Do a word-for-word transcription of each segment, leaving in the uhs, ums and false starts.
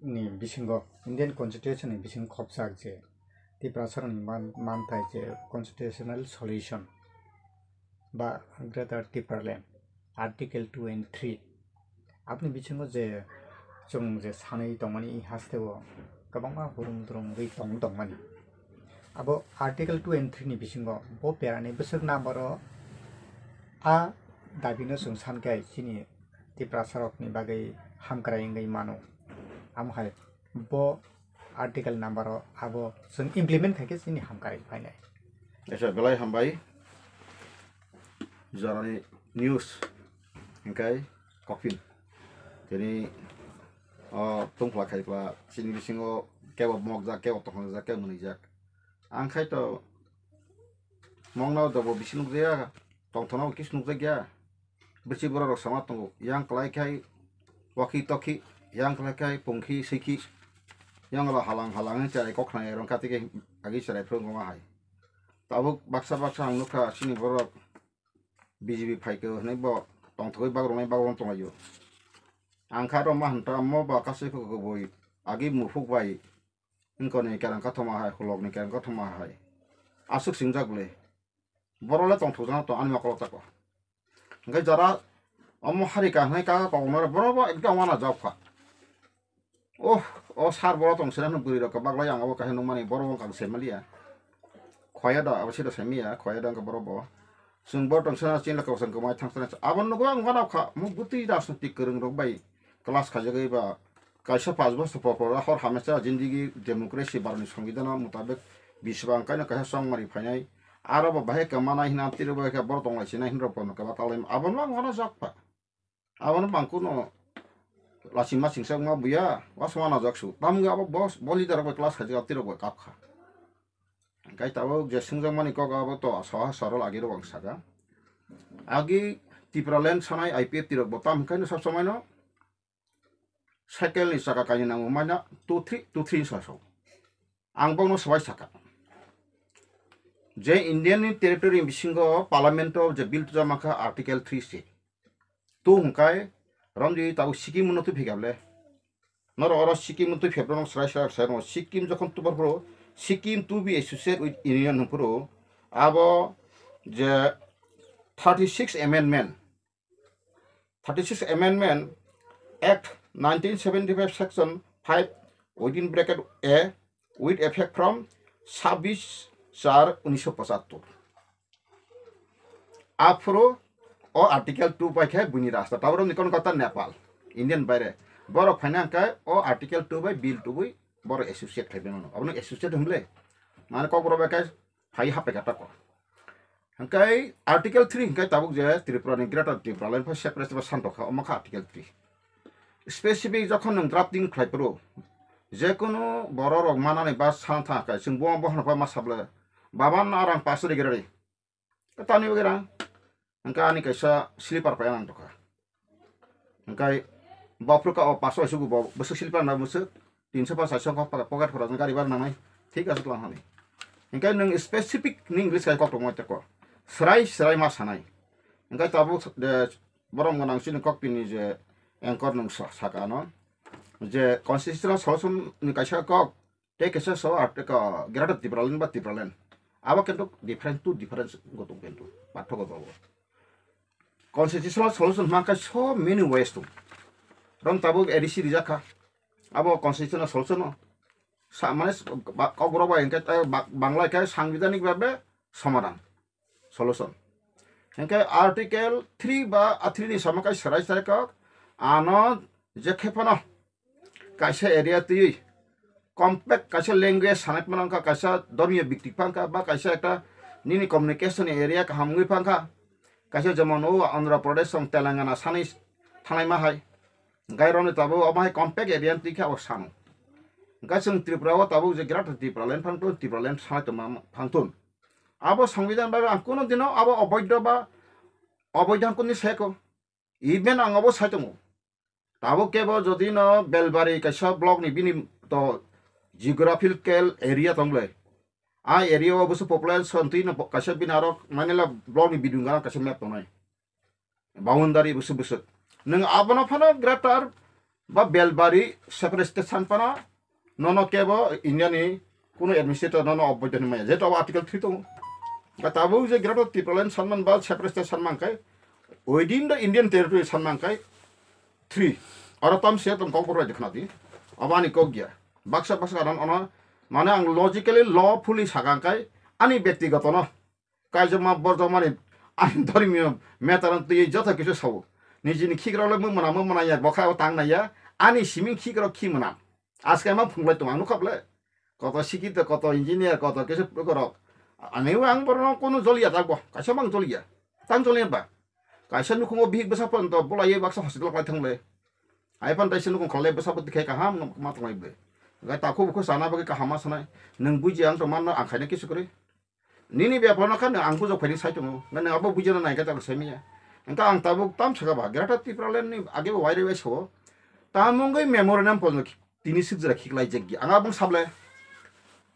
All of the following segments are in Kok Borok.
ni bisingo, Indian Constitution ni bisingo khopjak je Tiprasarokni man-, manthai je constitutional solution ba Greater Tipraland, Article two and three. Aboni bisingo je chwng je sanwi tongmani, i hasteo kwbangma hurum durum wngwi tong-, tongmani. Abo Article two and three ni bisingo bo perani bwswk number o a dabino chwng sankhe chini Tiprasarokni bagwi hamkrai wngwi mano. Amo hai bo article number o abo chwng implement khaikhe chini hamkrai phainai. Acha, belai hambai. Jorani news hingkai kokpin. Tini o tungphla khaikla chini bisingo kebo mokjak, kebo tongthokjak, kebo mwnwijak. Ang khai to mokno dobo bisi nukjaya, tongthokno kis nukjakya. Bwrwi borok rok sama tongo, yang kwlai khai waki toki, yang kwlai khai pungki siki, yang lo halang halang hwnwi cherai kok khnai rwngkha tei agi cherai phuru wngkha hai. Tabuk baksa baksa ang nukha chini borok B J P phaikhe hwnwi bo tongthogwi bagrwnai bagrwng tonglaio. Ang kha rw ma hwn ta mo ba kasui kho kubui agi muphuk bai wngkoni kerang kathoma hai, hulokni kerang kathoma hai. Aswk singjak le. Borok le tongthokjak tong ani mokolo tako. Hingke jara omo hari kaham khe kaka koknwi rw borok bo ekdam wana jok kha. Oh, o sar borok tong sina hwnwi bwrwi rok kwbak lai ang abo kaisa nukmani borok wng kang se maliya. Khoya da abo sida se miya, khoya da wngkha borok bo. Chwng borok tong sina chini lokho chwng kwmai thang sina. Abo nugo ang wana kha, mo bwtwi rajnitik kwrwng rok bai class khaijagwi ba kaisa panch bosor por por hor hamesa jindigi democracy baroni songbidano mutabek biswang kaino kaisa chongmari phainai. Aro bo bahai kwmana hina tiro bo khe borok tong lai sinai hinrok bono kwbak talai abo no ang wana jak pha. Abono bangkuno lachima singsa wngma buya, wasama najak su. Tamni abo bo, bo leader bai class khaijak, tiro bai kap kha. Hingkai tabuk je singjakmani kok abo to saha sorol agi rok ang saka. Agi Tipraland sanai I P F T rok bo tam hingkai no sab somai no cycle ni chaka kainwi nango maina two three, two three sa so. Ang bokno swbai saka. Je Indian ni territory bisingo parliament o je bill tujak mankha article three C. Tu hwnkhe romdi tabuk Sikkim no tu phikable. Noro oro Sikkim no tu phikable no srai srai srai no Sikkim jokhon tu phuru Sikkim to be associated with Union hwn phuru abo je thirty six amendment, thirty six amendment Act nineteen seventy five section five within bracket A with effect from sabbish char unisho pochattor. Aphuru o article two bai khe buini rasta taboro ni kono kata Nepal, Indian baire. Borok phaina hwnkhe o article two bai bill tubui borok associate khai beno. Abono associate hwnle. Mane kokborok bai khe phai hapai kata ko. Hwnkhe article three hwnkhe tabuk je Tripura ni Greater Tipraland pha separate ba santo kha omo kha article three. Specific jokhon nwng drafting khlai phuru je kono borok rok manani ba san tha khe chwng bo bo hwnba ma sable baba na rang paso de gerari. Tani bagwi rang. Hwnkhe ani kaisa slipper pai ang tokha. Hwnkhe bophuru ka o paso sugu bo bwswk slipper na bwswk tinso pa saiso wngkha pocket khoroknwi gari bar nangnai. Thik aswk lang hani. Hwnkhe nwng specific ni English kai kok tongmai teko. Srai srai ma sanai. Hwnkhe tabuk de borok gwnang chini kok pini je anchor nwng sa-, saka ano. Je constitutional solution ni kaisa kok Tei kaisa so article Greater Tipraland ba Tipraland. Abo kintu different, two different gotung kintu. Pathoko babu. Constitutional solution hwnkha so many ways to. Rom tabuk A D C rijak kha. Abo constitutional solution no. Sa-, mane s-, ba-, kokborok bai hwnkhe, eh, ba-, Bangla khe sangbidhanik bhabe somadhan. Solution. Hwnkhe article three ba a three ni samo kai serai serai kok ano je khe phano kaisa area twiwi compact kaisa language sanai phano wngkha, kaisa dhormiyo bikti phano wngkha, ba kaisa ekta nini communication area kaham wngwi phano wngkha, kaisa jemon o Andhra Pradesh tong Telangana sanwi thanglai ma hai. Hwnkhe roni tabuk omo hai compact area ni twi khe abo sano. Hwnkhe chwng Tripura o tabuk je Greater Tipraland phano tong, Tipraland sanai tongma phano tong. Abo Songbidan bai ang kuno dino abo oboidho ba oboidho ang kuni seko. Even ang abo sai tongo. Tabuk kebo jodi no Belbari kaisa block ni bini to geographical area tong le. A area o busu population twi no kaisa bini aro mane la block ni bidung gana kaisa map tongnai. Boundary busu busu. Nwng abono phano greater ba Belbari separate state san phano nono kebo India ni kuno administrator nono oboido hinwi maya, jehetu abo article three tongo. Ba tabuk je Greater Tipraland sanman ba separate state sanman kai within the Indian territory sanman kai three. Oro tam se tong kok borok khna di. Abo ani kok ya. Baksa baksa karon ono mane ang logically lawfully sakang kai ani byaktigoto no. Kaijak ma borjak mani ani dhormiyo matter ang twi joto kisu sao. Nijini khikrok le mung mana mung mana ya bokha o tang na ya. Ani siming khikrok khi mana. Aske ma phunglai tong ang nukha ble. Koto sikito, koto engineer, koto kisu phukrok. Ani ang borno kono joliya ta bo. Kaisa mang joliya. Tang joliya ba. Kaisa nukhungo bihik bwsa pon to bolai baksa hospital kai thang le. Ai phan taisa nukhung khalai bwsa pon tikhai kaham ma tong lai ble. Gai takhu bukhu sana bagwi kaham ma sanai. Nung buji ang to manno ang khaina kisu kwrwi. Nini bepar no kha nung ang bujok phaini sai tongo. Nang abo bujana nai kha ta sai miya. Engka ang tabuk tam saka ba Greater Tipraland ni age bo waire wai sao. Tamungwi memorandum pon tini sikjra khiklai jekgi. Ang abung sable.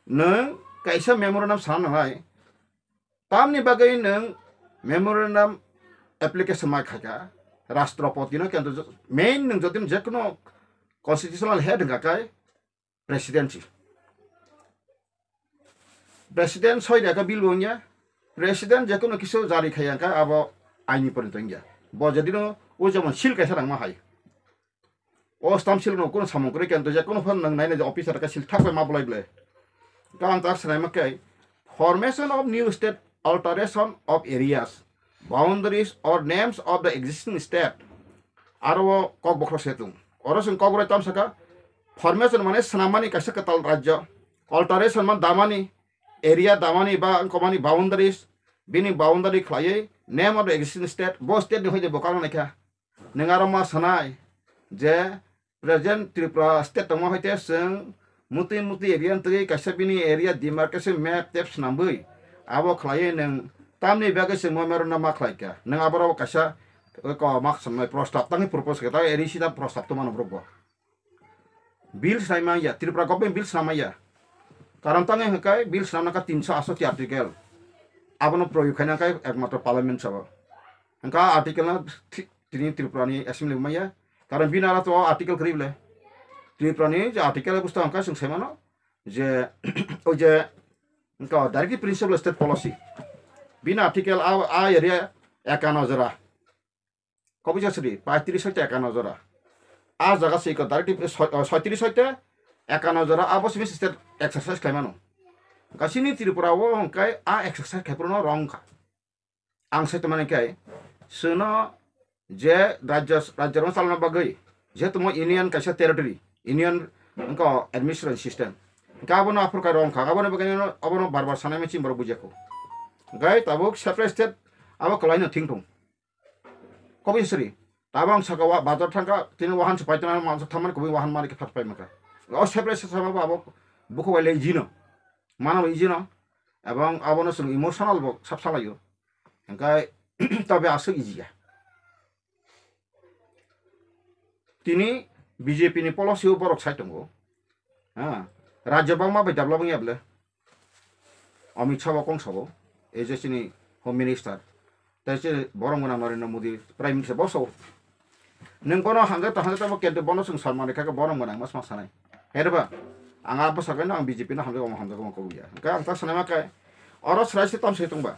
Nung kaisa memorandum sana nangai. Tamni bagwi nung memorandum application mai khaika Rashtrapati no kento main nung jotin jekno constitutional head hwnka kai presidency. President soi reka bill wngya, president jekno kisu jari khaya hwnka abo aini porjonto wngya. Bo jodino o jemon seal kaisa nangma hai. O stamp seal no kuno samung kwrwi kento je kuno phano nang naina je officer ka seal thak bai ma bolai ble. Ka ang tak sanai ma khe formation of new state, alteration of areas, boundaries or names of the existing state. Aro o kok bokhro setung. Oro sing kok borai tam saka formation mane swnamani kaisa kwtal rajyo. Alteration man damani area damani ba wngkomani boundaries bini boundary khlaiwi name of the existing state bo state ni hoide bo kang naikha. Nung aro ma sanai je present Tripura state tongma hoite chwng muti muti area twi kaisa bini area demarcation map tep swnambwi abo khlaiwi nung tamni bagwi chwng memorandum ma khlaikha. Nung aborok kaisa ko ma sanai prostab tangwi propose khe ta area sida prostab tongmano borok bo. Bill swnai manya, Tripura government bill swnai manya. Karon tangwi hwnkhe bill swnamna kha tinso asto ti article. Abono proyog khaina khe ekmatro parliament sabo. Hwnkhe article no thi-, tini Tripura ni assembly manya. Karon bini ara to article kwrwi ble. Tripura ni je article busto hwnkhe chwng sai mano je o je hwnkhe directive principle state policy. Bini article a, a area ekano jora. Kobisa sri, paitris hoite ekano jora. A jaga se iko directive soi-, o, soitris hoite ekano jora, abo simi state exercise khlaimano. Gasini Tripura o hwnkhe a exercise khai phuru no wrong kha. Ang sai tongmani khe, chwngno je rajya, rajya rong chalna bagwi, je tongmo union kaisa territory, union wngkha administration system. Hwnkhe abono aphuru khe wrong kha, aboni bagwi no, abono bar bar sanai mani chini borok bujiya kho. Hwnkhe tabuk separate state abo kwlaino thing thung. Koboi sri, tabang saka wa bazar thangka, tini wahan se paitona, ma thamani koboi wahan mari ke phat pai maka. O separate se sama ba abo, buku wale jino. Mana bai jino. Abang abono sung emotional bo sab salayo. Engkai, tabe asuk ijiya. Tini B J P ni policy o borok sai tongo. Ha, rajya bangma bai dabla bangya bwle. Amit Shah bo kong sabo, ei je chini Home Minister, tei chini borom gwnang Narendra Modi, Prime Minister bo sabo. Nwng bono hamjak ta hamjak ta bo kente bono chwng salmani kha khe borom gwnang ma swma sanai. Hereba, ang abo sakai no ang B J P no hamjak omo hamjak omo kok ya. Hwnkhe ang ta sanai ma khe, oro srai se tam se tongba.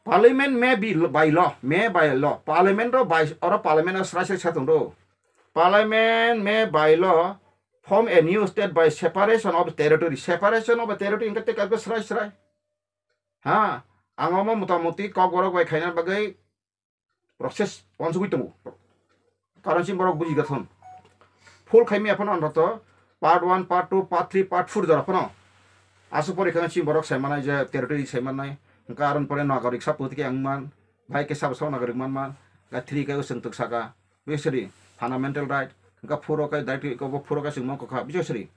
Parliament may be by law, may by law. Parliament ro by, oro Parliament o srai srai sa tong do. Parliament may by law form a new state by separation of territory. Separation of territory hwnkhe tei kaisa srai srai. Ha, ang omo motamoti Kokborok bai khaina bagwi process wansugwi tongo. Karon chini borok buji gathon. Full khaimi aphano anroto part one, part two, part three, part four jora phano. Aswk pore kheno chini borok sai manai je territory sai manai. Hwnkhe aron pore nagorik sapoti khe ang man. Bai khe sabo sabo nagorik man man. Ga three khe usung tuk saka. Bisri fundamental right. Hwnkhe four o khe direct ko bo four o khe chwng mangkha. Bisri.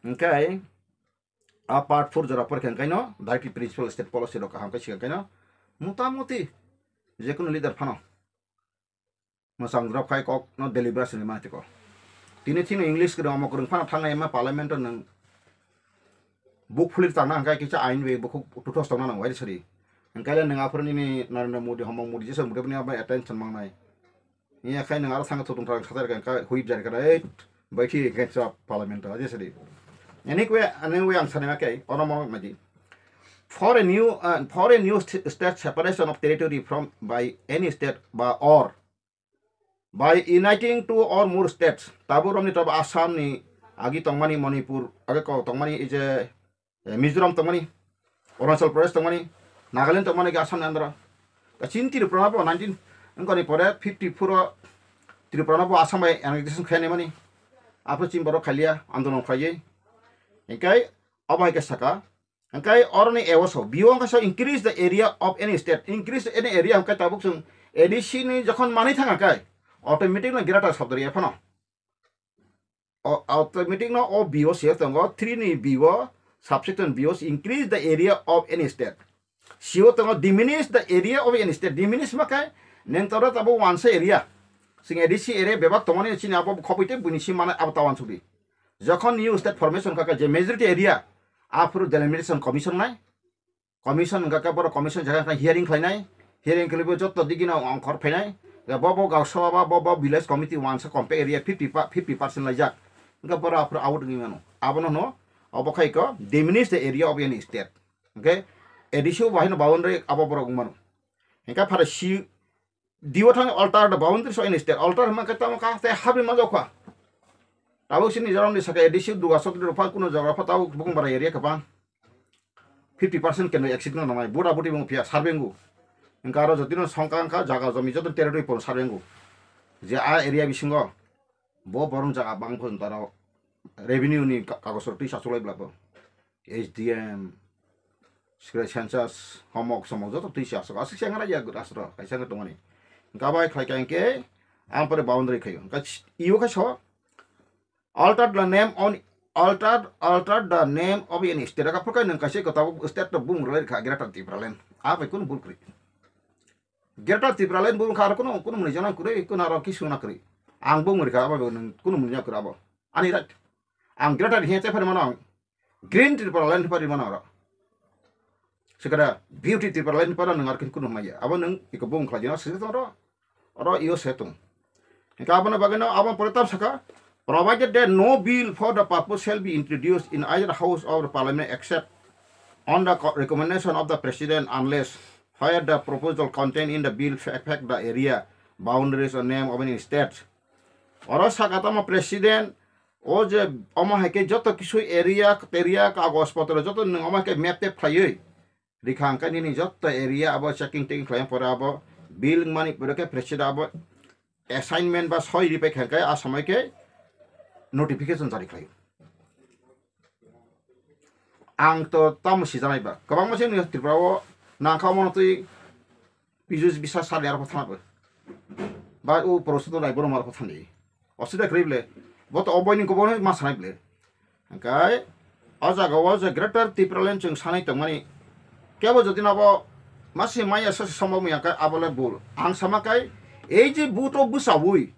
Hwnkhe a part four jora pore khe hwnkhe no directive principle state policy rok kaham khe sikha khe no motamoti jekunu leader phano mwchang drop khai kok no deliberation ni mani tiko. Tini thino English kwrwng omo kwrwng phano thangnai ma parliament o nwng buk phuli tangna hwnkhe kisa ain bai bukhuk tuthos tongna nang wairi sari. Hwnkhe le nwng aphuru nini Narendra Modi, Homo Modi, jesa Modi bini abo attention mangnai. Iya khai nang aro sangka tutung thang satar kan ka whip jari kana, eh, baiki kan sa parliament to, aje sadi. Anyway, anyway, ang sanai ma kai, ono mo ma di. For a new, uh, for a new st-, state separation of territory from by any state ba or by uniting two or more states, tabu romni tabu Assam ni agi tongmani, Manipur age ko tongmani, ije, eh, Mizoram tongmani, Arunachal Pradesh tongmani, Nagaland tongmani, age Assam ni andro. Kachin Tripura bo nineteen, wngkoni pore fifty-four o Tripura no bo Assam bai annexation khainai mani. Apro chin borok khaliya andolon khlaiwi. Hinkhe abo hai khe saka, Hingke oroni ewo so, biyo hingke so increase the area of any state. Increase any area hingke tabuk chwng A D C ni jokhon manwi thang hingke automatic no greater sabdari ephano. O automatic no o biyo se tongo three ni biyo subsection biyo increase the area of any state. Siyo tongo diminish the area of any state. Diminish ma khe neng toro tabo wansa area. Sing A D C area bebak tongmani chini abo khoboi te buini si mane abo tawan sudi. Jokhon new state formation kha khe je majority area, aphuru delimitation commission nai. Commission hwnkha khe borok commission jaga khe hearing khlainai. Hearing khlaiwi jotto digino ongkhor phainai. Bo bo gausaba ba bo bo village committee wansa compact area fifty pa-, fifty percent laijak. Hwnkhe borok aphuru out wngwi mano. Abono hwno, obo khai khe diminish the area of any state. Hwnkhe A D C o bo haino boundary abo borok wngmano. Hwnkhe phara si Diyo thang alter the boundaries of any state. Alter hwnba khe tamo kha tei habwi manjak kha. Tabuk sini jorong ni saka A D C duga sotri rok pha kuno jaga pha tabuk bukung bara area khe bang. Fifty percent kendra exit no nangnai. Buda buti bung phiya survey ngu. Hingka aro jotino songkang kha jaga jomi joto territory pon survey ngu. Je a area bisingo bo borom jaga bang pon taro revenue ni ka-, kagos rok twi sasulai bla bo. S D M, secretary census, homok somok joto twi se aswk, aswk se wngna ya aswk kaisa wngwi tongmani. Hingke abo hai khlai kha hingke ang pore boundary khaio. Hingke iyo khe so, altered the name on, altered, altered the name of any state. Aka phurkai nwng kaisa kwtal state to bung rwlai kha Greater Tipraland. A bai kunu bul kwrwi. Greater Tipraland bung kha aro kunu, kunu mwnwi jana kwrwi, kunu aro kisu na kwrwi. Ang bung rwkha abo bai nwng kunu mwnwi jana kwrwi abo. Ani right. Ang Greater hiya chai phari mano ang. Green Tipraland phari mano aro. Sikara Beauty Tipraland phari nwng aro kunu maya. Abo nwng iko bung khlai jana sisi tong ro. Aro iyo se tong. Hingke abono bagwi no abo pore tam saka, provided that no bill for the purpose shall be introduced in either house of the parliament except on the co-, recommendation of the president unless where the proposal contained in the bill affect the area boundaries or name of any state. Oro saka tamo president o je omo hai khe joto kisu area, area kagos potro joto nwng omo hai khe map tep khlaiwi rikha hwnkhe nini joto area abo checking teking khlai pore abo bill wngmani pore khe president abo assignment ba soi ripai kha hwnkhe a somoi khe notification jari khlai. Ang to tamo sijanai ba kwbangma se nini Tripura o nangkha omo twi pijus bisa sali arokho thana bo ba o porosu to nai bono arokho thani. Osida kwrwi ble. Bo to oboini kobo ma sanai ble. Hingkai o jaga o je Greater Tipraland chwng sanai tongmani kebo jodi no abo mase maya sase sombok maya khe abo le bul. Ang sama kai ei je buto bwsaui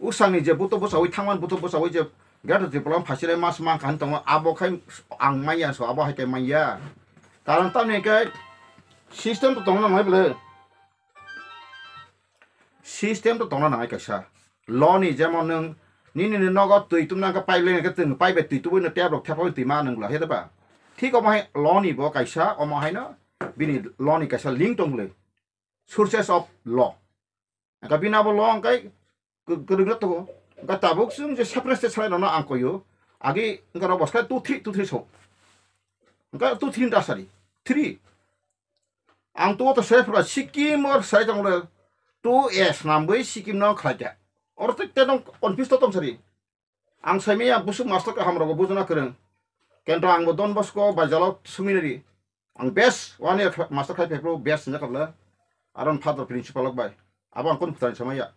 usangni je buto bwsaui thangmani buto bwsaui je Greater Tipraland phasirai mas mang khan tongo abo khai ang maya so abo hai khe maya. Karon tamni khe system to tongna nai ble. System to tongna nangai kaisa. Law ni jemon nwng nini ni nogo twi tumna hwnkhe pipe line hwnkhe twng pipe bai twi tubui no tap rok thepagwi twi ma nwng glak he ba. Thik omo hai law ni bo kaisa omo haino bini law ni kaisa link tong le. Sources of law. Hwnkhe bini abo law hwnkhe kwrwngno tongo. Hwnkhe tabuk chwng je separate state salai rokno ang koyo. Agi hwnkhe rok bwskhe two three two three so. Hwnkhe two three ta sari. Three. Ang to to se phra Sikkim or sai tong le two S nambui Sikkim no khlai kha. Or te te nong confuse to tong sari. Ang sai maya busuk master ka hamrogo bujana kwrwng. Kento ang bo Don Bosco bai jalo sumina ri. Ang best one year master khai phepro best sinja kabla. Aron father principal ok bai. Abo ang kun phutani samaya.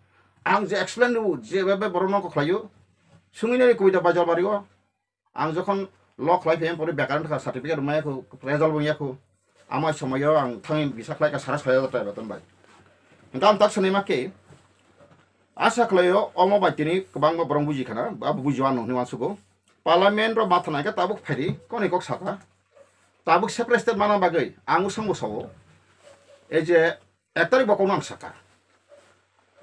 Ang je explain ru je bebe borok nong ko khlaio. Sumina ri kuida bai jalo bario. Ang jokhon law khlai phai pore bekar wngkha, certificate rwmaya khu, result bo wngya khu. Ama somoyo ang thangwi bisa khlai kha sara soi hajar taka beton bai. Hwnkhe ang tak sanai ma khe, asa khlaio omo bai tini kwbangma borok buji khana, abo buji wano hinwi uansugo. Parliament rok matha nai khe tabuk phaidi, koni kok saka. Tabuk separate state mana bagwi ang usang bo sao. Ei je ek tarik bo kokno ang saka.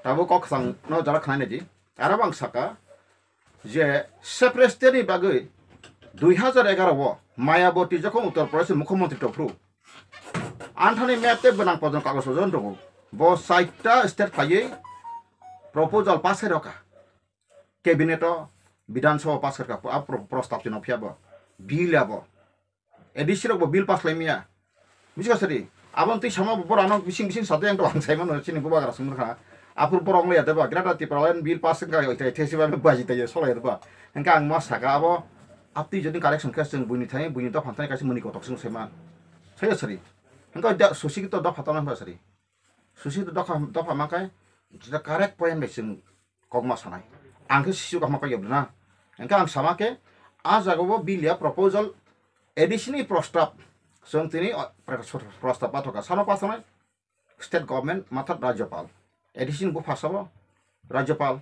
Tabuk kok kwchang no jora khwnai naidi. Aro bo ang saka je separate state ni bagwi dui hazar egaro o Mayawati jokhon Uttar Pradesh ni mukhyamantri tongphru, anthani map tei bwnang pojon kagoj ojon tongo. Bo chaita state phaiwi proposal pass khai rokha. Cabinet o, Bidhan Sabha pass kharkha, a pro-, prostab chino phiya bo. Bill abo. A D C rok bo bill pass lai maya. Buji kha sari. Aboni twi sama bo borok ano bising bising sade ang to ang sai mano chini bubagra sumur kha. Aphuru borok wng lai ya deba. Greater Tipraland bill pass wngkha, ithai thesi ba baji tai solai ya deba. Hingkhe ang ma saka abo. Aptwi jodi correction khe chwng buini thani, buini dopha thani kaisa mani kotok chwng sai man. Sai ya sari. Hingkhe da susi to dopha tong wngkha sari. Susi to dopha, dopha ma khe correct point bai chwng kokma sanai. Ang khe sisuk kaham kok yobna. Hingkhe ang sama khe, a jaga o bill ya proposal A D C ni prostab. Chwng tini, o, prostab pathoka. Sano pasanai state government matha Rajyapal. A D C ni bupha sabo Rajyapal.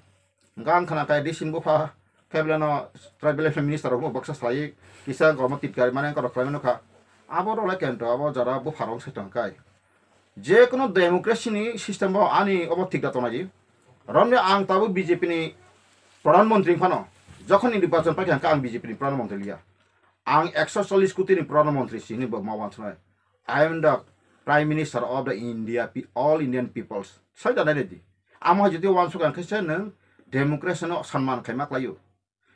Hingkhe ang khna khe A D C ni bupha khe beleno tribal affairs minister rok baksa salai kisa government titkari mane korok khlai mano kha. Abo rok lai kento abo jara bupha rok sai tong kai. Je kono democracy ni system o ani obo thik da tongnai di. Romni ang tabuk B J P ni pradhan mantri phano jokhon ni nirbachan paikha hingkhe ang B J P ni pradhan mantri liya. Ang ekso chollish koti ni pradhan mantri si hinwi bo ma wansuknai. I am the prime minister of the India, pe-, all Indian peoples. Sai da nai di. Amo hai jodi wansuk ang khe se nwng democracy no sanman khai ma klai o.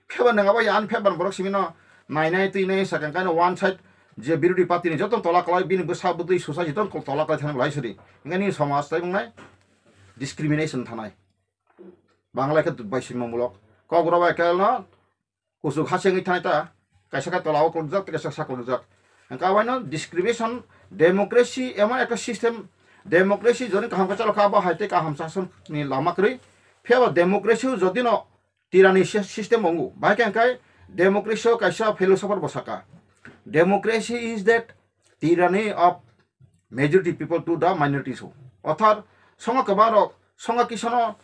Pheba nang abo ya, ani pheba borok simi no nai nai twi nai sakang kaino one side je birodhi party ni joto tola kalai, bini bwsa bwtwi susa joto tola kalai thani lai sidi. Hingke ni somaj tai wngnai discrimination thanai. Bangla khe bai sima mulok. Kok rok bai khe no kuchuk ha sengwi thanai ta. Kaisa khe tola o kulukjak, kaisa sak kulukjak. Hingke abo no discrimination, democracy emon ekta system, democracy joni kaham khe chalo kha abo hai tei kaham sasong ni lama kwrwi. Phiyaba democracy o jodi no tirani sy-, system wngo. Bahai khe hingkhe democracy o kaisa philosopher bo saka, "Democracy is that tyranny of majority people to the minorities" o. Orthat songo kwbang rok songo kisano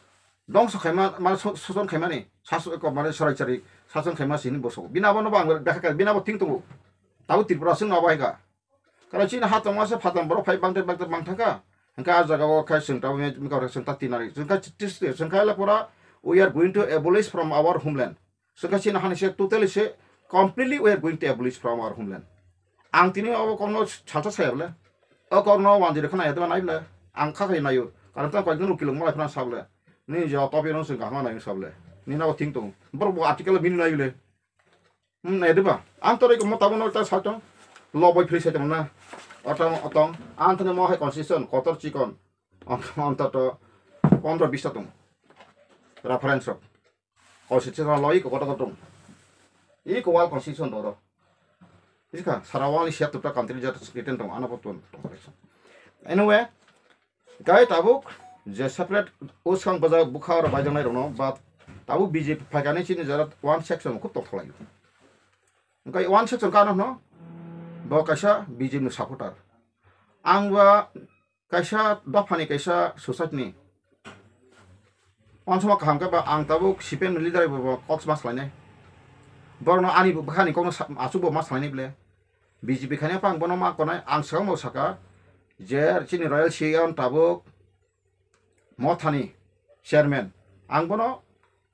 dongso khaima, ma so-, soson khaimani, saso-, ko mane sorai chari sason khaima sini boso. Bini abo no bo ang bekha kha, bini abo thing tongo. Tabuk Tripura chwng abo hai kha. Karon chini ha tongma se phatar borok phai bangtai bangtai bang thangkha. Hingkhe a jaga o khai chwng tabuk mika rok chwng ta tinari. Chwng kha chis-, chwng kha le pura, "We are going to abolish from our homeland." Chwng kha chini hani se totally se completely we are going to abolish from our homeland. Ang tini obo kokno salsa saya bole. O kokno wanjwi rwkha nai ya nai bole. Ang kha khai naio. Karon ta koi gunu kilung malai phana sa bole. Ni je topi rong chwng kahma nai sa bole. Ni na o thing tong. Borok bo article bini nai bole. Hmm, nai diba? Ang to rego mo tabuk no ta sa tong. Loboi phri sa tong na. Otong, otong. Ang to mo hai constitution kotor chikon. Ong-, ontoto pondro bis ta tong. Reference rok. Constitution lo iko kotor kotor tong. Iko wal constitution do ro. Bisi kha, sara wal ni siya tuta country jat written tong. Ano po tong. Anyway, Gai tabuk je separate uskang bwjak bwkha oro baijaknai rokno ba tabuk B J P phaikani chini jora one section khub tongthok laio. Hwnkhe one section kano hwno bo kaisa B J P ni supporter. Ang ba kaisa dophani kaisa society ni wansukma kaham khe ba ang tabuk C P M ni leader bai bo kok ma salainai. Borokno ani bwkhani kokno sa-, achukbo ma salainai ble. B J P khaina phang bono ma konai ang swkangbo saka je chini Royal Siyan tabuk mothani chairman ang bono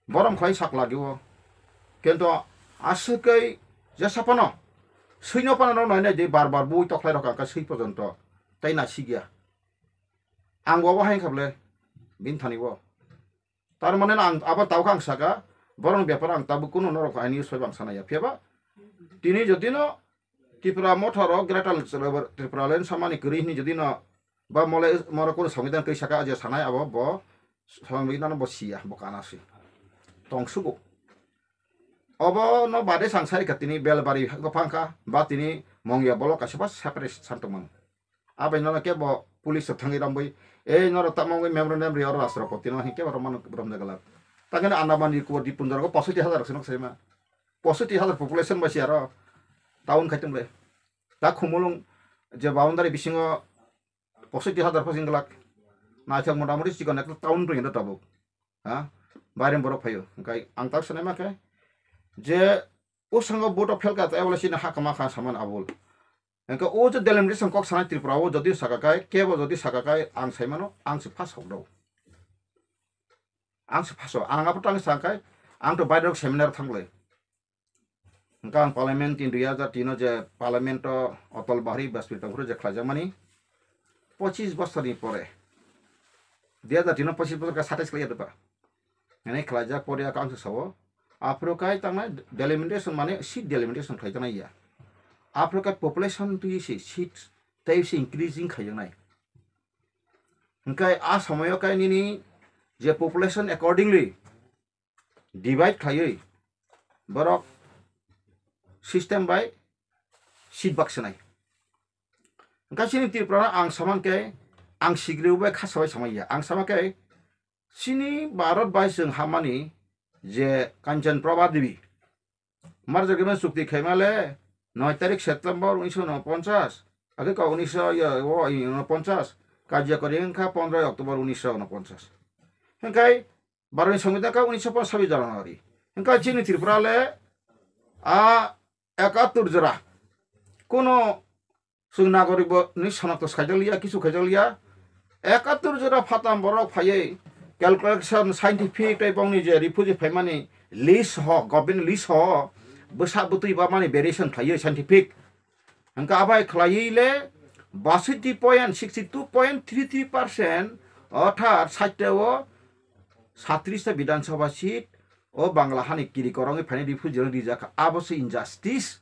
borom khlai sak lagio. Kintu aswk kai jesa phano swino phano nai nai di bar bar bui tokhlai rok ang kha swi pojonto tai na sigya. Ang bo bo hai kha ble bini thani bo. Tar mane ang abo tau kha ang saka, borok ni bepar ang tabuk kunu norok ani soi bang sana ya. Phiya ba tini jodi no Tripura motha rok Greater Tripura land samani kwrwi hini jodi no ba mole moro kunu songbidhan twi saka je sanai abo bo songbidhan bo siya bo kana si tong sugo. Obo no bade sang sai kha tini Belbari bopha wngkha ba tini Mongya bolok kaisa ba separate san tongmani. Abai nono kebo police rok thangwi romwi, "Ei norok tamo wngwi memorandum ri oro Rashtrapati no," hinkhe borok mano romjak glak. Tangkhe no Andaman Nicobar Dipundar go posoiti hazar rok se nok saima. Posoiti hazar population bai se aro town khai tongbai. Ta Khumulwng je boundary bisingo posoiti hazar pho sing glak. Naithok motamoti chikon ekta town rwi tabuk. Ha? Bairem borok phaio. Hwnkhe ang tak sanai ma khe je o sango vote o phelka ta ebole sini ha kama kha saman abul. Hwnkhe o je delimitation kok sanai Tripura o jodi saka kai, kebo jodi saka kai ang sai mano, ang se first hok do. Ang se phaso, ang abo tang sa khe, ang to bairok seminar thanglai. Hwnkhe ang parliament tin dui hazar tin o je parliament o Atal Bihari Vajpayee tongphuru je khlaijakmani, pochis bosorni pore, dui hazar tin o pochis bosor khe satais khlaiya doba. Hwnwi khlaijak pore ang se sao. Aphuru kai tangnai delimitation mane seat delimitation khlaijaknai ya. Aphuru kai population twi se seat tei se increasing khaijaknai. Hwnkhe a somoyo kai nini je population accordingly divide khlaiwi borok system bai seat bak swnai. Hwnkhe chini Tripura no ang sama khe ang sigriu bai khasa bai samai ya. Ang sama khe chini Bharat bai chwng hamani je Kanchan Prabha Devi, March agreement chukti khaima le noi tarik September unisho unoponchas, age ka unisho ya o unoponchas, karjakori wngkha pondroi October unisho unoponchas. Hwnkhe baroni songbidan ka unisho ponchash January. Hwnkhe chini Tripura le a ekattur jora kuno chwng nagorik bo ni sonakto khaijak liya, kisu khaijak liya. Ekattur jora phatam borok phaiwi calculation scientific tei bongni je refugee phaimani list ho, government list ho, bwsa bwtwi bamani variation khlaiwi scientific. Hwnkhe abai khlaiwi le baswiti point sixty two point three three percent, orthat site o satris ta Bidhan Sabha seat o Bangla hani kiri korongwi phainai refugee rok rijak kha. Abo se injustice.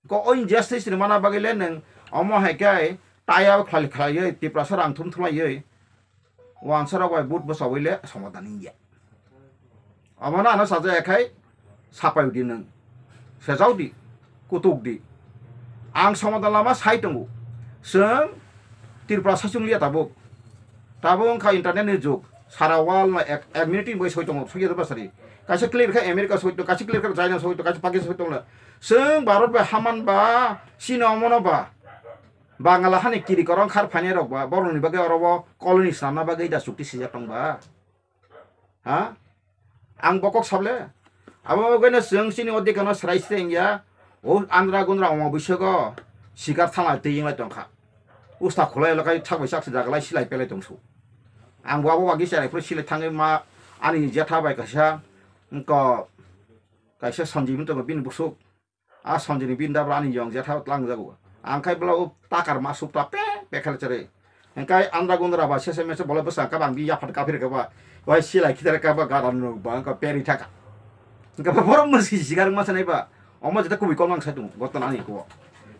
Ko o injustice ni mana bagwi le nwng omo hai khe taya khlai khlaiwi Tiprasa rang thum thumlaiwi wansa rok bai vote bwchawi le somadan wngya. Omo no ano sajak ya khai sapai di nwng, sejak di, kutuk di. Ang somadan lama sai tongo. Chwng Tiprasa chungliya tabuk. Tabuk wngkha internet ni jug. Sara world no ek, ek minute ni bagwi soi tongo, soi tongo basari. Kaisa clear kha America soi tongo, kaisa clear kha China soi tongo, kaisa Pakistan soi tongo. Chwng Bharat bai haman ba, chini omono ba, Bangala hani kiri korong khar phainai rok ba, borok ni bagwi oro bo colony swnamna bagwi da chukti sijak tong ba. Ha? Ang bokok sable. Abo bagwi no chwng chini odhikar no srai srai wngya. O andra gundra omo bisogo sikar thanglai twi wnglai tongkha. Usta khulai lakai thak bai sak se jagalai silai pelai tongsu. Ang bo abo bagwi cherai phuru silai thangwi ma ani jetha bai kaisa ko kaisa Sanjibini tongo bini busuk. A Sanjibini bini dabra ani yong jetha tlang jago. Ang khai bla o takar ma suk ta pe pe khel chere. Engkai andra gundra ba sese mese bole bwsang ka bang bi yaphat ka phir ka ba. Wai silai khitar ka ba gara nuk ba ka peri thaka. Engka ba borom musi sigar ma sanai ba. Omo jeta kubui kong ang sai tung gotan ani ko.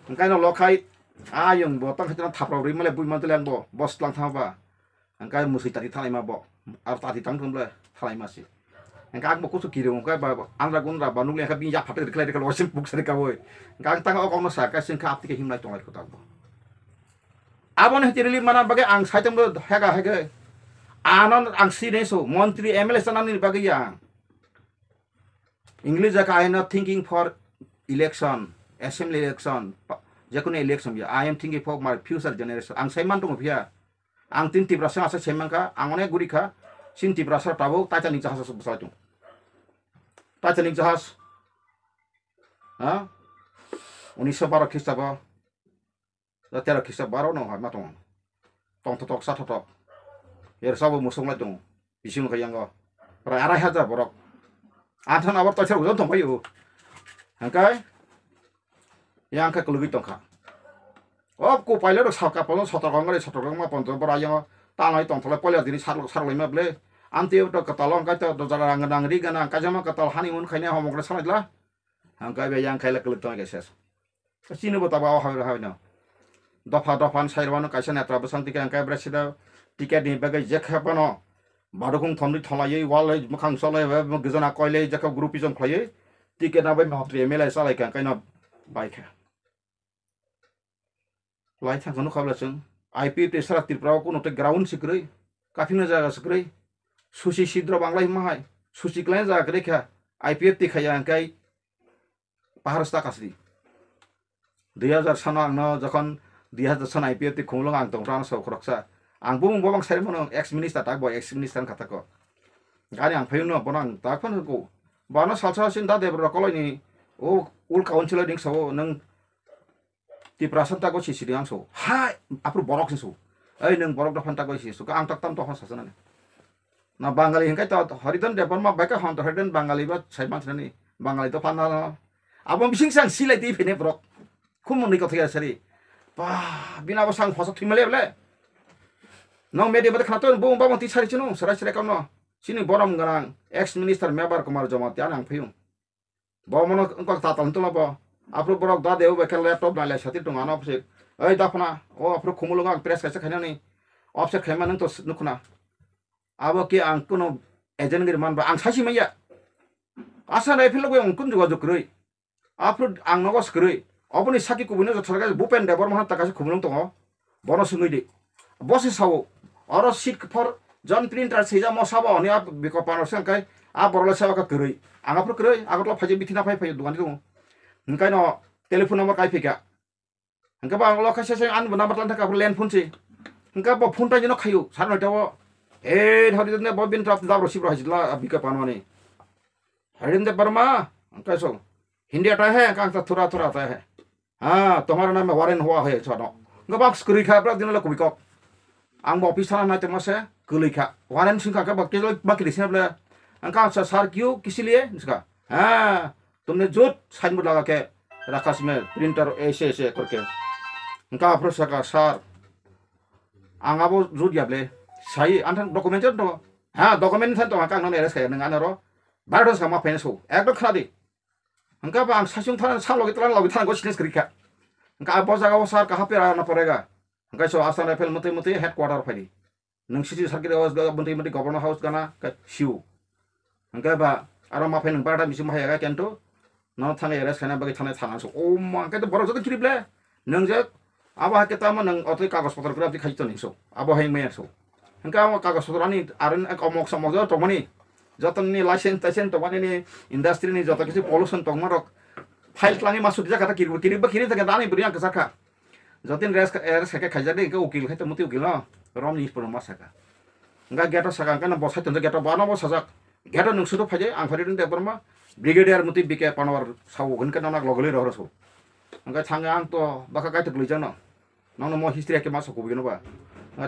Engkai no lokhai a yong bo tang khai thapra ri male bui man tele ang bo bos tlang thang ba. Hingke mwswi tati thalaima bo, aro tati tang tong bole thalaima se. Hingke ang bo kusu kiri wngkha ba, andra gundra ba nukle hingke bini yapha tei rikhlai rikhlai wasim puk sari kawi. Hingke ang tang o kokno sa, kaisa hingke aptike himlai tonglai kotak bo. Aboni hiti relief mana bagwi ang saitung bo hega hege. Ano ang sinai so, montri M L A sanani bagwi ya ang. English jaka, "I am not thinking for election, assembly election, pa-, jekunu election ya. I am thinking for my future generation." Ang sai man tongo phiya. Ang tin Tiprasa asa sai mankha, ang onek guri kha. Sin Tiprasa tabuk Titanic jahaj aswk bwsai tongo. Titanic jahaj, ha? Unisho baro Khristabo. Da tero kisa baro no hai ma tongo. Tong thotok sa thotok. Yer sabo musung lai tongo. Bising kha yango. Prai arai hajar borok. Anthan abor toisa ujon tong paio. Hangkai. Yang kha kulugui tongkha. Ob ko paile rok sal kapalo sotok ongre sotok ma ponto bora yango. Tanai tong thole poile dini sarlok sarloi ma ble. Anti to katalo hangkai to dojara rang nang ri gana kajama katal hani un khaine homok re sanai la. Hangkai be yang khaile kuluk tong ke ses. Chini bo tabo o hai, hai no. Dopha dopha ni sai rwano kaisa netra bwsang ticket hingke bre sida ticket ni bagwi jekhe bono badukung thomni tholaiwi walai mwkhang cholai gijana koilai jekhe groupism khlaiwi ticket na bai montri M L A chalai kha hingke no bai kha. Lai thang kha nukha bwla chwng I P F T sara Tripura o kuno tei ground se kwrwi, kaphingna jaga se kwrwi, susi sidro banglai hima hai, susi kwlai jaga kwrwi kha, I P F T khaiya hingke Pahar sta kasri. Dui hazar sano ang no jokhon dui hazar sano I P F T khumulwng ang tongphra ano sok khoroksa. Ang bumung bo bang sai mano ex minister tak bo ex minister wngkha tako. Gani ang phai no bono ang tak phano ko. Bono salsa sin da debra koloi ni o ul council ding sao nang Tiprasa tako si sidi ang so. Hai apru borok sin so. Ei nang borok da phan tako si so. Ang tak tam to phan sasa nani. Na Bangali hingkai to Haridhan Debbarma bai ka hon to Haridhan Bangali ba sai man thani Bangali to phan na. Abo bising sang silai twi phene borok. Khum mwnwi kotha ya sari. Ba bina bo sang hosa thwi male bole. Nong media mate khana to bo ba mati sari chino sarai sarai kamno. Chini borom ganang ex minister Mebar Kumar Jamatia nang phiyung. Bo mono wngkok tatal hwn tongla bo. Aphuru borok da de bai khe laptop nai lai sati tongo ano opposite. Oi da phana o aphuru khumulungo ang press kaisa khainani. Offset khaima nung to nukhuna. Abo khe ang kuno agent giri man ba ang saisi manya. Asa nai philok ang kun jogajog kwrwi. Aphuru ang nogo swkrwi. Oboni saki kubui no jotho Bhupen Debbarma hwn ta kaisa khumulung tongo. Bono swngwi di. Bo se sao. Oro seat for John printer swijamo sabo hwnwi a bikop ano se hwnkhai a borok le sabo khe kwrwi. Ang aphuru kwrwi Agartala phaijak bithi na phai phai dukani tongo. Hwnkhai no telephone number kai phika. Hwnkhai bo ang lo khaisa se ani bo number tang thaka aphuru land phone se. Hwnkhai bo phone tai jeno khayu sar noita o. He thori ne bo bin trap dab ro sibro hajla bikop ano ani. Haridhan Debbarma hwnkhai so. Hindi ata hai, hwnkhai ang ta thura thura ata hai. Ha, tomar naam mein Warren hua hai, chano. Gabak skri kha, brak dino la kubikok. Ang bo office thana nai tongma se, kwlwi kha. Warren sing kha, gabak kilo, baki di sini bole. Ang ka sa, "Sir, kyun, kisi liye?" Sika. "Ha, tumne jut signboard laga ke rakha sime, printer aise aise karke." Ang ka apro saka, "Sir, ang abo jut ya bole. Sahi, anthang document jut to." "Ha, document than to, ang ka nang arrest kaya, nang anaro. Bar dos kama pen so. Ek dok khadi." Hwnkhe ba ang saichung thana, sa logi tlan logi thana, go sini kwrwi kha. Hwnkhe abo jaga o sar kaha pera na porega. Hwnkhe so Assam Rifle mwtwi mwtwi headquarter phaidi. Nwng city circle o mwtwi mwtwi governor house gana khe siu. Hwnkhe ba aro ma phai nwng barata misi ma phai ga kento. No thangwi arrest khaina bagwi thana thana so. O ma hwnkhe to borok joto kirip le. Nwng je abo hai khe tamo nwng otwi kagoj potro kwrwi abdi khai toni so. Abo hai maya so. Hwnkhe amo kagoj potro ani aro ek omok somok joto tongmani. Jotoni license taisen tongmani ni industry ni joto kisi pollution tongma rok file tlangwi ma suti jakha ta kirikbo kirikbo kiri thangkhe dani bwrwi ang kwchar kha. Jotin res res khe khaijak de hwnkhe ukil khai tongmwtwi ukil no romni phuru ma saka. Hwnkhe gate o saka hwnkhe no bo sai tonjak gate o bo ano bo sajak. Gate o nwng sudo phaidi ang phari rwng de borma brigadier mwtwi B K Panwar sao hwnkhe no nak logolwi rohor so. Hwnkhe thangwi ang to bwkha kaitor kwlwijak no. Nokno mo history hakhe masa kubui gwnba.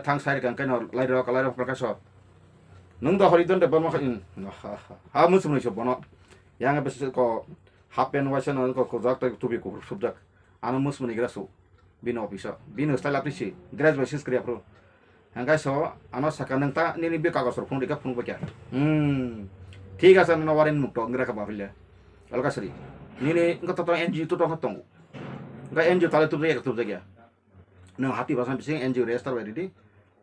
Thang sai rwkha hwnkhe no lairok lairok prakash. Nwng do Haridhan Debbarma kha in. Ha, ha, ha, mwsumnwi se bono. Yang bese ko half pant waisa no ko kujak tai tubi kuphur subjak. Ano mwsumnwi gra su. Bini office o. Bini style apni si. Dress by sis kriya pro. Hwnkhe so ano saka nwng ta nini bi kagos rok phunuk rikha phunuk bakya. Hmm. Thik ase nono warren mukto ngra kha bafile. Alka sari. Nini wngkha to N G O to tongkha tongo. Wngkha N G O tale tubjakya tubjakya. Nwng hati basa bising N G O register bai ridi.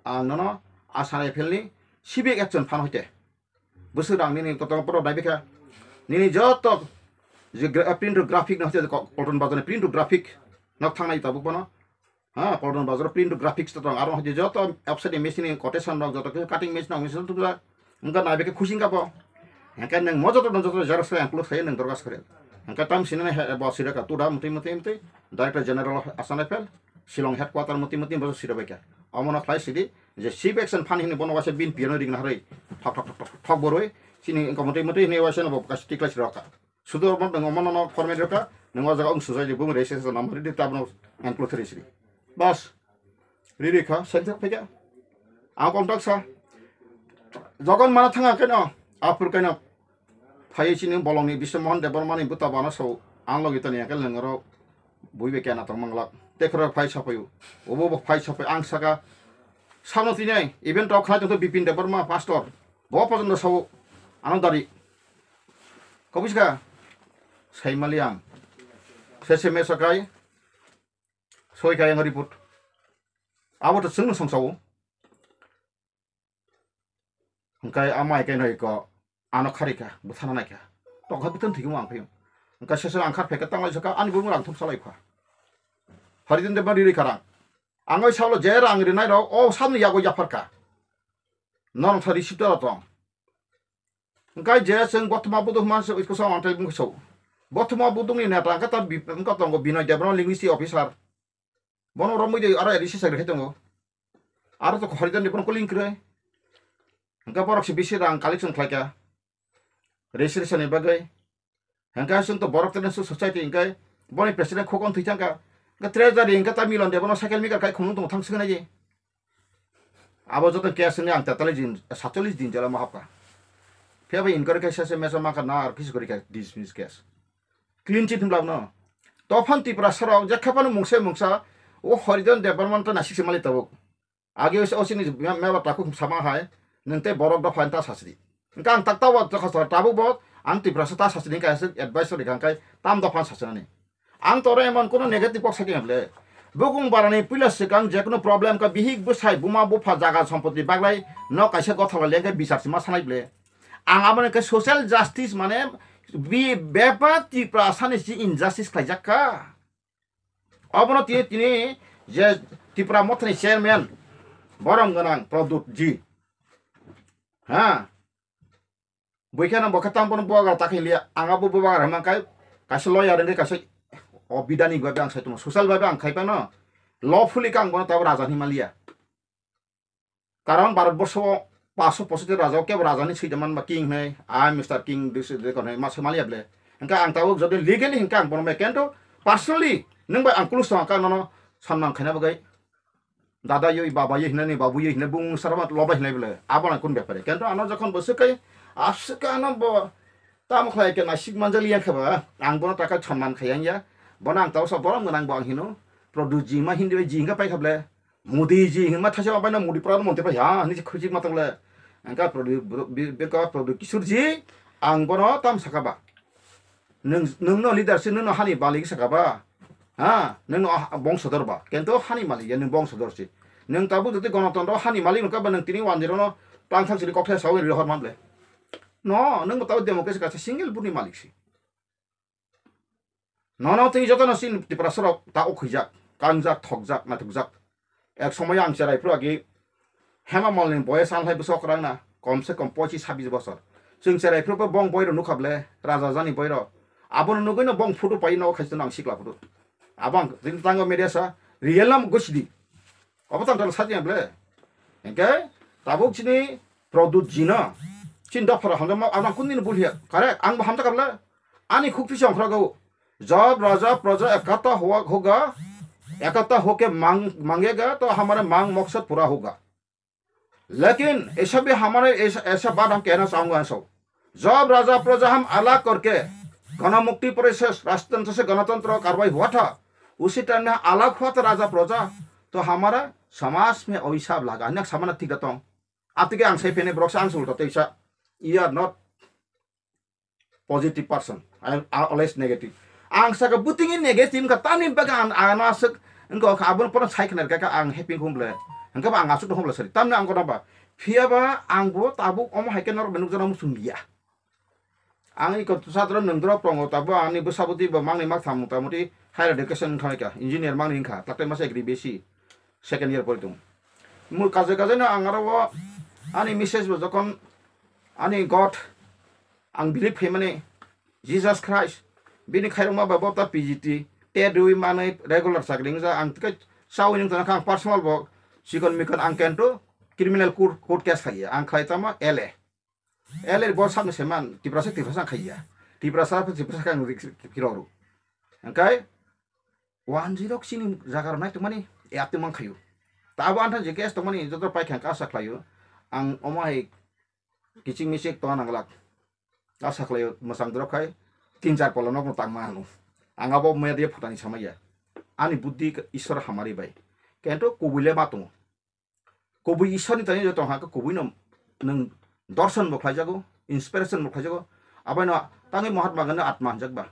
Ang nono Assam Rifle ni civic action phan hoite. Bwswk rang nini kotor kotor dai bikha. Nini joto je gra-, print to graphic no hoite ko-, Kolton Bazar ni print to graphic nok thangnai tabuk bono. Ha, Kolton Bazar print to graphics to tong. Aro hoite joto upside ni machine ni quotation rok joto khe cutting machine rok machine tubjak. Wngkha nai bikhe khusi wngkha bo. Hwnkhe nwng mo joto no joto xerox khe ang plus khayo nwng dorgas khe. Hwnkhe tam sini ne he bo sireka tuda muti muti muti Director General of Assam Rifle, Shillong headquarter muti muti bo siro baikha. Omono khlai sidi je chief action phan hini bono waisa bin piano rigna harwi thok thok thok thok thok borwi chini wngkha muti muti hini waisa no bo kaisa tikla sirokha. Sudo mo nwng omono no format rokha nwng o jaga wng sujai di bung rese se namri di tabno enclose risi. Bas. Riri kha, sengsa phai kha. Ang kontak sa. Jogon mana thanga keno, apur keno. Phai chini bolong ni Biswa Mohan Debbarma ni buta bana so. Ang logi tani akel nengro. Bui be kena tong manglak. Tekhro phai sapayu. Obo bo phai sapai ang saka. Samno tinai, event rok khlai tongtho Bipin Debbarma, pastor. Bo pojono sao. Ano dari. Kobiska. Saimaliang. Sese me sakai. Soi kaya nga report. Abo to chwngno songsawo. Hwnkhe amai khe noi ko ano khari kha, bwthana nai kha. Tokha bwtwng thwikhe mo ang phiyung. Hwnkhe sesero ang khar phaikhe tanglai sakha, ani bumung rang thum salai kha. Haridin Debbarma riri kha rang. Ang oi salo je rang rinai rok, o samni yago yaphar kha. Norok tha receipt rok tong. Hwnkhe je chwng Bothoma Buduk hwnma se iko sa ang tei bung so. Bothoma Buduk ni neta hwnkhe ta bi-, hwnkhe tongo Binoy Debbarma linguistic officer. Bono romwi de aro A D C secretary khai tongo. Aro to Haridhan ni bono kuling kwrwi. Hwnkhe borok se bisi rang collection khlai kha. Registration ni bagwi. Hwnkhe chwng to borok tene su society hwnkhe boni president khokon thwi thangkha. Hwnkhe treasury hwnkhe ta Milon de bono cycle maker khai khumung tongo thang swknai di. Abo joto case ni ang tetalis din, satchollis din jela ma hapka. Phiya bai inquiry case se mecha maka na ar kisi kori ka dismiss case. Clean chit hwnbla no. Tophan Tiprasa rok je khapano mungsa mungsa o Horidon Debbarman to nasik se mali tabuk. Age o sini meba taku sama hai nang te borok dopha ta sasri. Engka ang tak tawa to khasar tabuk bo ang Tiprasa ta sasri ka advice ri kangkai tam dopha sasri nani. Ang toro emon kono negative kok sakya ble. Bukung barani puila swkang je kono problem ka bihik bwsai buma bupha jaga sompoti baglai no kaisa gothola lengke bichar sima sanai ble. Ang aboni ke social justice mane bi bepa Tiprasa ni si injustice khlaijak ka. Obono tini tini je Tipra Mothani chairman borom gwnang Pradyut ji. Ha. Buikhe nang bokhe tang bono bubagra ta khailiya. Ang abo bubagra hwnmang kai kaisa lawyer wngwi kaisa o bidani gwi ang sai tongmo. Social bai ang khai phano lawfully kang bono tabo raja hinmaliya. Karon Bharat borsho o paso posoti raja o kebo raja ni swijak man ba king hinwi, I am Mister King, this is the hinwi ma sai maliya ble. Hingke ang tabuk jodi legally hingke ang bono mai kento personally nwng bai ang kulus tong kang nono sanman khaina bagwi. Dada yoi, baba yoi hinani, babu yoi hinani, bung sarama loba hinai bole. Abo nang kun bepare. Kento ano jokhon bo swkai, aswka ano bo tamo khlai ke nasik manjali yang khaba. Ang bono taka chonman khayang ya. Bono ang tausa borom gwnang bo ang hino. Produ jima hindi bai jinga pai khable. Modi ji hinma thasa bai na Modi pradhan mantri pai ha, ni khuji ma tangle. Angka produ, beka produ kisur ji, ang bono tam sakaba. Nung, nung no leader si nung no hani balik sakaba. Ha, nung no ah, bongsodor ba. Kento hani malik ya nung bongsodor si. Nung tabu jodi gonotontro hani malik nung kaba nung tini one zero no tang thang sini kokthai sawi ri hor mamle. No, nung tabu democracy kaisa single buni malik si. Nono tini joto no sin Tiprasa rok ta ukhuijak, kangjak, thokjak, naithokjak. Ek somoy ang cherai phuru agi Hema Malini boyes ang hai bwsok rang na, kom se kom pochis sabis bosor. Chwng cherai phuru bong boi rok nukha ble, raja jani boi rok. Abono nugui no bong photo pai no khaisa nang sikla photo. Abang tini tango media sa, real nam gusidi. Obo tang tang sajya ble. Engke tabuk chini Pradyut jino. Chin dophara hamjama abang kundin bulhiya. Kare ang bo hamjak ble. Ani khukti se ongkhorok o. Jab raja praja ekata hoga, ekata hoke mang, mangega to hamare mang moksad pura hoga. लेकिन ऐसा भी हमारे ऐसा, ऐसा बात हम कहना चाहूंगा सब। जब राजा प्रजा हम अलग करके गणमुक्ति परिषद राष्ट्रतंत्र से गणतंत्र कार्रवाई हुआ था, उसी टाइम में अलग हुआ था राजा प्रजा, तो हमारा समाज में अभिशाप लगा। Next हमारा ठीक रहता हूँ। Atike ang sai phene borok sa ang sulta teisa. You are not positive person. I am always negative. Ang saka buting negative ka tani baga ang ana sek engko ka abon pon sai khna ka ang happy humble. Engko ba ang asuk humble sari. Tamni ang kona ba. Phiya ba ang bo tabuk omo hai ke norok nukjana musung liya. Ang iko sadro nungdro tongo tabo ani bwsaboti bo mangni maktham mota moti higher education wngkha ka engineer mangni wngkha takte masa agri besi second year pori tongo. Mul kaje kaje no ang aro o ani message bo jokon ani God ang believe khaimani Jesus Christ bini khairokma ba bo ta P G T tet rwi manwi regular chakri wngja ang tike chawi nung tongkha ang personal bo chikon mikon ang kento criminal court court case khaiya ang khlai tamo L A. Ele bo sakni seman Tiprasa Tiprasa khaiya. Tiprasa Tiprasa kang rik philoro. Engkai one zero chini jaga rok nai tongmani ya tongmang khayu. Ta abo antha je case tongmani joto pai khang asa khlayu. Ang omai kiching misik tong nang lak. Asa khlayu masang drok khai tin char polo nok tang ma hanu. Ang abo media phutani samaya. Ani buddhi Iswar hamari bai. Kento kubui le ma tongo. Kubui Iswar ni tani joto hake kubui no nung dorson bo khlaijago, inspiration bo khlaijago. Abai no tangwi Mahatma Gandhi atma hanjak ba.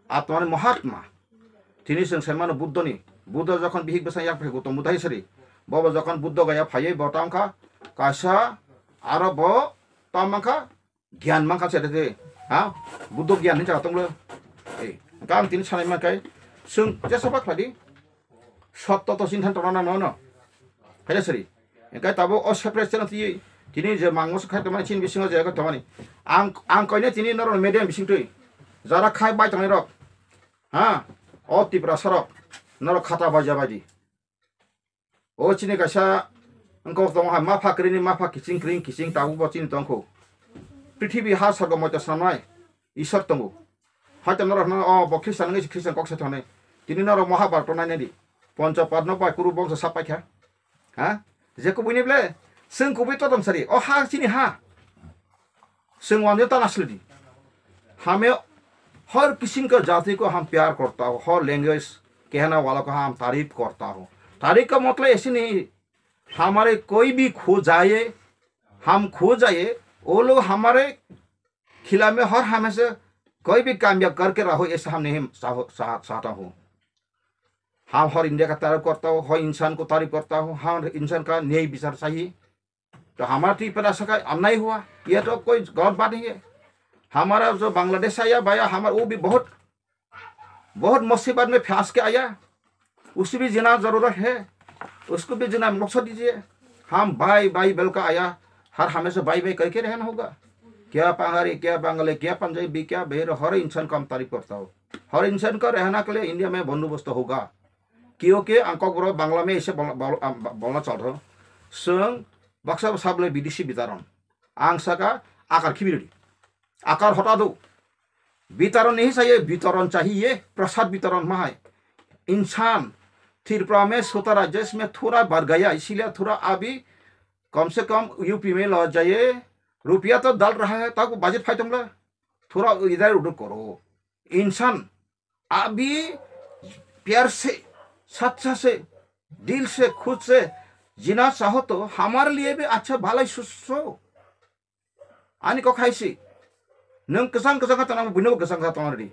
Atma ni Mahatma. Tini seng sai mano Buddha ni. Buddha jokhon bihik bwsang yak phai gotong budai sari. Bobo jokhon Buddha gaya phaiwi bo tang kha kaisa aro bo tang mang kha Gyan mankha se de, ha? Buddho gyan hinwi jaga tonglo. Ei, hwnkhe ang tini sanai mankhai, chwng jesa ba khlai di. Sotto to chini thani tongna nang no. Khaida sari. Hwnkhe tabuk o separate channel twi, tini je mangmo se khai tongmani chini bisingo je khai tongmani. Ang, ang koine tini norok media bising twi. Jara khai bai tongnai rok. Ha? O Tiprasa rok. Norok khata bai ja bai di. O chini kaisa wngkok tongo hai, mapha kwrwini mapha kiching kwrwing kiching tabuk bo chini tongkhu. Prithibi ha sorgo moito swnamnai Isor tongo. Haito norok hwnwi o bo Khristan wngwi se Khristan kok se thani. Tini norok Mahabharata nainai di. Poncho Padma bai Kuru bongso sap paikha. Ha? Je kubui ni ble, chwng kubui totom sari, o ha chini ha. Chwng wanje ta naslidi. Hame har kisim ka jati ko ham pyar karta ho, har language kehna wala ko ham tarif karta ho. Tarif ka matlab aise nahi, hamare koi bhi kho jaye, ham kho jaye, wo log hamare khila mein har hamesha koi bhi kamyab karke raho, aisa hum nahi chahta ho. Hum har India ka tarif karta ho, har insaan ko tarif karta ho, har insaan ka nyay bichar chahiye. To hamara Tripura saka annay hua, ye to koi galat baat nahi hai. Hamara jo Bangladesh aya bhaiya, hamara wo bhi bahut, bahut musibat mein phans ke aya. Usse bhi jina zarurat hai, usko bhi jina maksad dijiye. Hum bhai bhai bolke aya, har hamesha bhai bhai karke rehna hoga. Kya Pahari, kya Bangali, kya Punjabi, kya Bihari, har insaan ko hum tarif karta ho. Har insaan ka rehna ke liye India mein bandobast hoga. Kyunki ang Kokborok Bangla mein ise bolna chal raha hu. Chwng baksa sable bidesi bitaron. Ang saka akar khibiridi. Akar hota do. Bitaron nahi chahiye, bitaron chahiye, prasad bitaron ma hai. Insaan, Tripura mein sota rajya mein thora badh gaya, isliye thora abhi kam se kam U P mein lo jaiye, rupiya to dal raha hai, tabhi budget phai tongla, thora idhar udhar karo. Insaan, abhi pyar se, sacha se, dil se, khud se jina chaho to hamare liye bhi acha bhalai susto. Ani kok hai si. Nwng kwchang kwchang kha tongna, buino bo kwchang kha tongna di.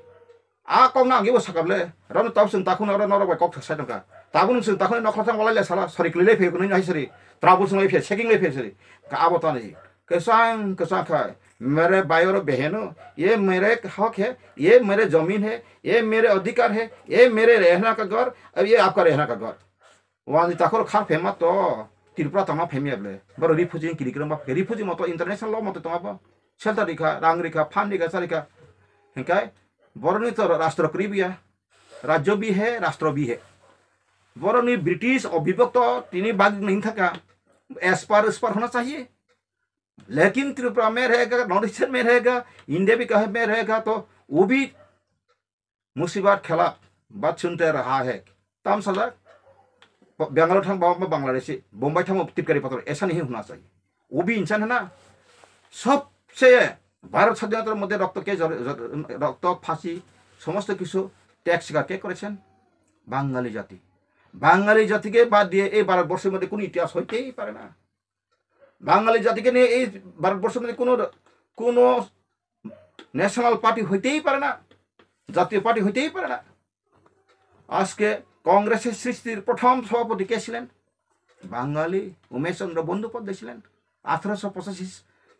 A kok na ang ibo sakable. Rano tab sung takhuna ro norok bai kok thasai tongkha. Tabun sung takhuna nokha thang walai le sala. Sori klile phe kunui hai sori. Trouble sung lai phe, checking lai phe sori. Ka abo tani. Kwchang kwchang kha. Mere bhai oro beheno. Ye mere hak hai. Ye mere zamin hai. Ye mere adhikar hai. Ye mere rehna ka ghar. Ab ye aapka rehna ka ghar. Wani takhor khar phema to Tripura tongma phemya ble. Boro refugee kiri kiri ma refugee moto international law moto tongma bo. Shelter rikha, rang rikha, fund rikha, sa rikha. Hingkai boroni to rastro kribiya. Rajyo bhi hai, rastro bhi hai. Boroni British obhibhakto tini bag ning thaka. Aspar aspar hona chahiye. Lekin Tripura mein rahega, North Eastern mein rahega, India bhi kahin mein rahega, to wo bhi musibat khilaf baat sunte raha hai. Tam sajak, Bangalore thang ba Bangladeshi, Bombay thang tipkari pator, aisa nahi hona chahiye. Wo bhi insaan hai na? Sabse Bharat Sadhinatar moddhe rokto ke jor-, jor-, rokto, phasi, somosto kichu tyag sikar ke korechen? Bangali jati. Bangali jati ke bad diye ei Bharat borshor moddhe kono itihas hoitei pare na. Bangali jati ke niye ei Bharat borshor moddhe kono, kono national party hoitei pare na, jatiyo party hoitei pare na. Ajke Congress er srishtir prothom sabhapati ke chilen? Bangali, Umesh Chandra Bandyopadhyay chilen, আঠারোশো পঁচাশি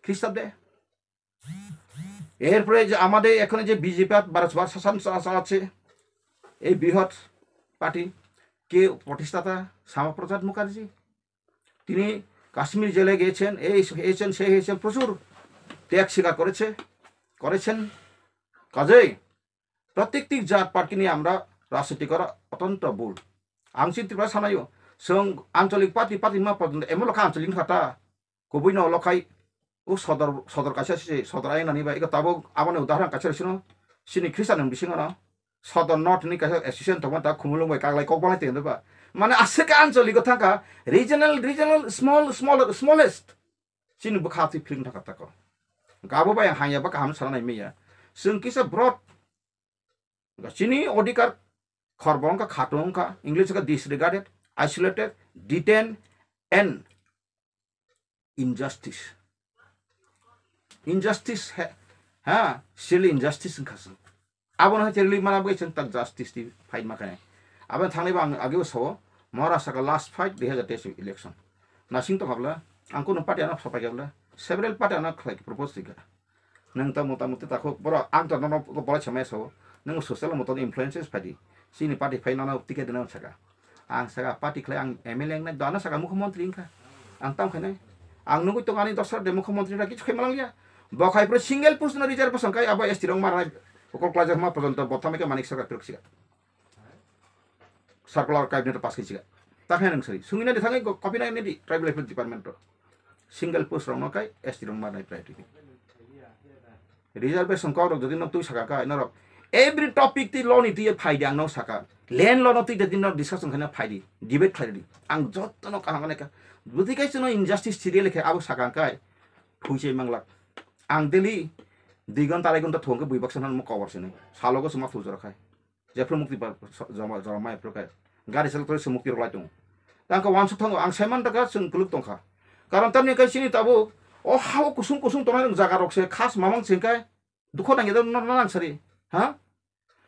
খ্রিস্টাব্দে। এরপরে যে আমাদের এখানে যে বিজেপি আর ভারত সরকার শাসন চা-, চালাচ্ছে, এই বৃহৎ পার্টি, কে প্রতিষ্ঠাতা? শ্যামাপ্রসাদ মুখার্জি। তিনি কাশ্মীর জেলে গিয়েছেন, এই হয়েছেন, সেই হয়েছেন, প্রচুর ত্যাগ স্বীকার করেছে, করেছেন। কাজেই প্রত্যেকটি জাত পার্টি নিয়ে আমরা রাজনীতি করা অত্যন্ত ভুল। Ang chini Tripura sanayo, chwng ancholik party, party ma porjonto emon lokha ancholik wngkha ta, kubui no lokhai, o sodor, sodor kaisa se, sodor ayang nani bai, iko tabuk aboni udaharan kaisa rw sino, chini Christian ni bisingo no, sodor north ni kaisa association tongma ta khumulwng bai kaglai kok balai tongma ba. Mane aswk ancholik o thangkha, regional, regional, small, small, smallest. Chini bwkha twi philwng thangkha tako. Gabo bai ang hanya ba kaham sana nai manya. Chwng kisa broad. Chini odhikar khorbo wngkha, khatung wngkha, English wngkha disregarded, isolated, detained and injustice. Injustice he, ha, still injustice wngkha chwng. Abono hai relief mana bagwi chwng tak justice ni fight ma khainai. Abo thangnai bo ang ageo sao, Maharashtra ka last fight dui hazar teis election. Nasing tongkha bwla, ang kunu party ano sapai kha bwla, several party ano khlai propose rikha. Nwng ta mota moti takhuk, borok ang to nono bolai samaya sao, nwng social moto influences phaidi, chini party phai nono ticket rwna saka. Ang saka party khlai ang M L A wngnai, dono saka mukhyamantri wngkha. Ang tamo khainai. Ang nugwi tongo ani dosra de mukhyamantri rok kichu khai malang ya. Bo khai phuru single post no reservation khai abo S T rok marnai. Ukol klaijak ma porjonto bo tamo khe Manik Sarkar phirok siga. Circular cabinet pass khai siga. Ta khai nang sari. Sungina de thangai copy nai nedi tribal affairs department to. Single post rok no khai S T rok marnai priority. Reservation kok rok jodi nok twi saka kha norok every topic twi law ni twi phaidi ang nok saka. Land law no twi de din no discussion khaina phai di, debate khlai di. Ang joto no kaham khe, bwtwi kai chwng no injustice serial khe abo sakang kai phuichai manglak. Ang daily dui ghonta arai ghonta thung khe bui baksa no kobor sini. Salo go suma thujor khai. Jephru mukti ba joma joma mai phru khai. Gari sal tori se mukti rok lai tung. Tang ka wansuk thango ang saiman taka chwng kuluk tongkha. Karon tamni kai chini tabuk o hao kusung kusung tongnai jaga rok se khas mamang chwng kai. Dukho nang yadok no nang sari. Ha?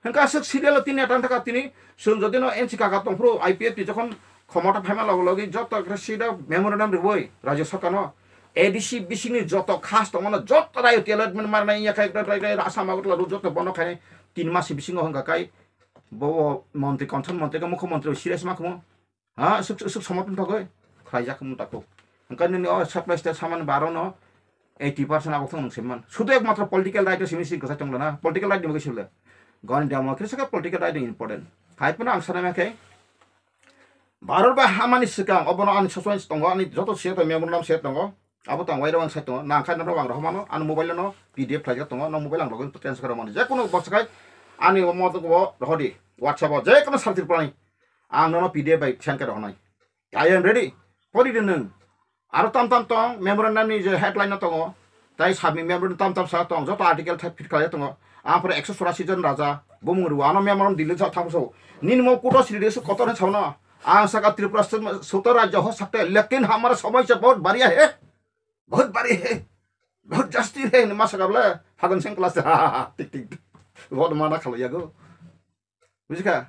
Hingke aswk serial o tini atang taka tini chwng jodi no N C kaka tongphuru I P F T jokhon khomota phaima logo logi joto khe sida memorandum rwui Rajya Sarkar no A D C bisingni joto khas tongmano joto rayo allotment marnai ya khai rai rai Assam Agartala road joto bono khai tin mas bisingo hingka kai bo montri concern montri ka mukho montri serious ma khmo. Ha, suk, suk, suk, somot wng thagwi khlaijak wng takhuk. Hwnkhe nini o supply state samani baro no eighty percent abo thung nung simman. Sudu ekmatro political right o simi sing kwchai tong lana. Political right ni bagwi sibla. Goni demo khe saka political right ni important. Hai phano ang sana khe Bharat bai hamani swkang obono ani sosoi tongo, ani joto se to memorandum se tongo. Abo tang wairok ang sai tongo. Nang khai norok ang rohormano, ani mobile no P D F khlaijak tongo, no mobile ang login transfer mani. Je kono bwswk khai ani o moto bo rohordi. WhatsApp o je kono sar Tripura ni. Ang nono P D F bai send khe rohornai. I am ready. Pori de nwng. Aro tam tam tong, memorandum ni je headline no tongo. Tai submit memorandum tam tam sa tong, joto article thai fit khlai tongo. Ang pore ekso churasi jon raja, bumung rw, ano memorandum delete sa thang so. Nini mo kuto sri de su kotor he sa no. Ang saka Tripura state ma-, soto rajya ho sakte, lekin hamara samai se bahut bari hai, bahut bari hai, bahut jasti hai, ma saka bole, Phagun Singh class, ha, ha, ha, tik, tik, tik. Bahut mana khalo yago. Bujikha?